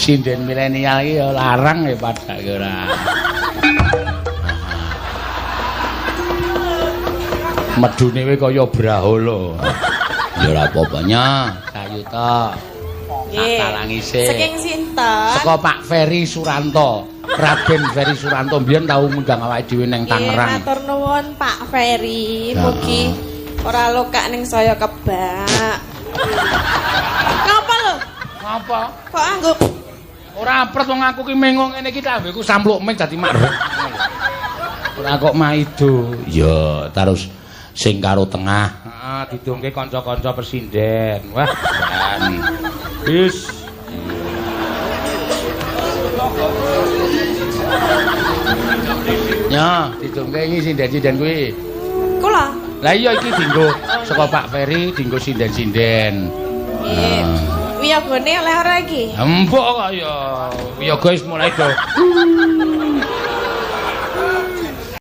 Sinden milenial iki ya larang ya padake ora. Medune kowe kaya brahala. Ya ora apa-apa nya, sayuta. Nggih. Talangise. Saking sinten? Saka Pak Ferry Suranto. Raden Ferry Suranto mbiyen tau ngundang awake dhewe nang Tangerang. Nggih, matur nuwun Pak Ferry. Mugi ora lokak ning saya kebak. Ngapa lho? Ngapa? Kok anggo Ora apret wong aku ki mengo ngene iki tambeku sampluk ming dadi marek. Ora kok maido. Ya, terus sing karo tengah. Heeh, didongke kanca-kanca pesinden. Wah, jan. Wis. Ya, didongke iki sinden-sinden kuwi. Kula? Lah iya iki dinggo saka Pak Ferry dinggo sinden-sinden. Nggih. Wiyogone oleh ora iki? Empuk kok ya. Wiyaga wis mulai do.